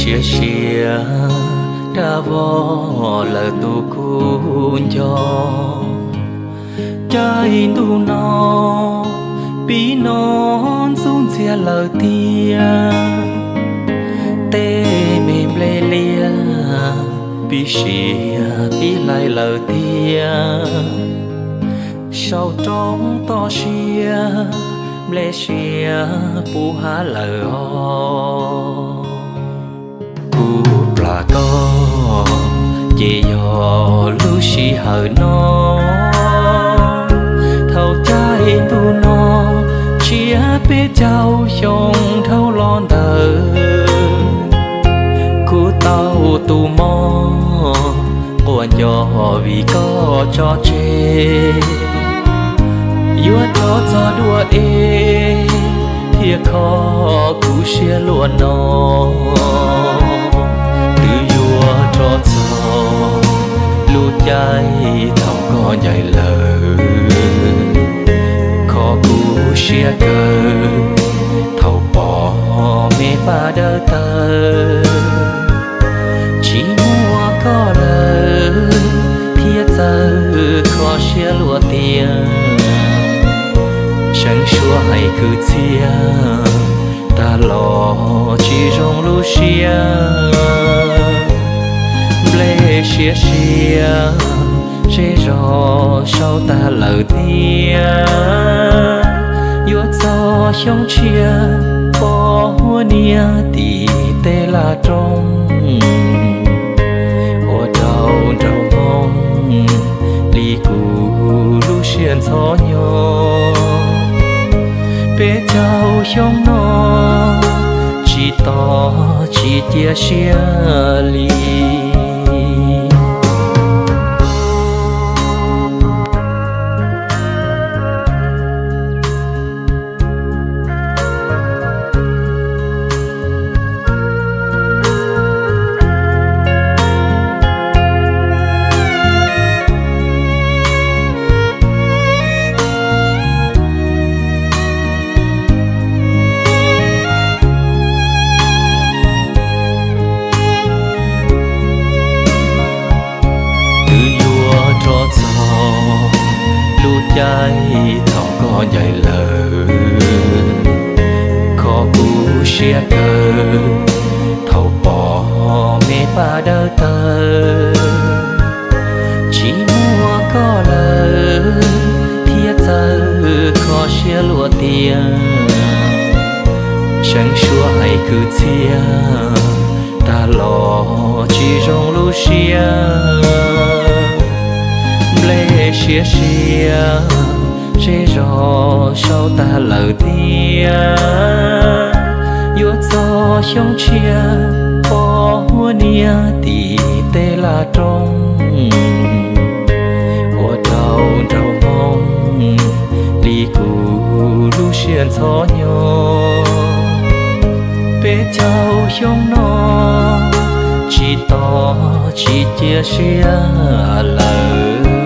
Siav siav dab vog lawm tus kuv nco, caij ntuj no pib no ntxub ntxiag lawm tiag. Tej me nplej liaj pib siav pib laig lawm tiag. Saum roob toj siab nplej siav puv hav lawm os. Kuv plam koj ces yog lub sij hawm no, thaum caij ntuj no tsiab peb caug xyoo dhau los ntawd. Kuv tau tus mob quaj nco vim koj tso tseg, yuav rov txog dua es thiaj kho kuv siab luaj no. Twb yuav rov txog lub caij thaum koj ncaim lawm, kho kuv siab kawg thaum pom me paj dawb tawg. Tsis muaj koj lawm thiab txawj kho siab luaj tiag. Seev suab hais kwv txhiaj tag los tsis zoo lub siab. Nplej siav siav zej zog sau tag lawm tiag. Yuav txog xyoo tshiab pom huab niam tim tej laj roob, ua rau nraug hmoo li kuv lub siab ntxhov nyo. Peb caug xyoo no tsis tos tsis cia siab li. Twb yuav rov txog lub caij thaum koj ncaim lawm, kho kuv siab kawg thaum pom me paj dawb tawg. Tsis muaj koj lawm thiab txawj kho siab luaj tiag. Seev suab hais kwv txhiaj tag los tsis zoo lub siab. Nplej siav siav zej zog sau tag lawm tiag. Yuav txog xyoo tshiab pom huab niam tim tej laj roob, ua rau nraug hmoo li kuv lub siab ntxhov nyo. Peb caug xyoo no tsis tos tsis cia siab lawm.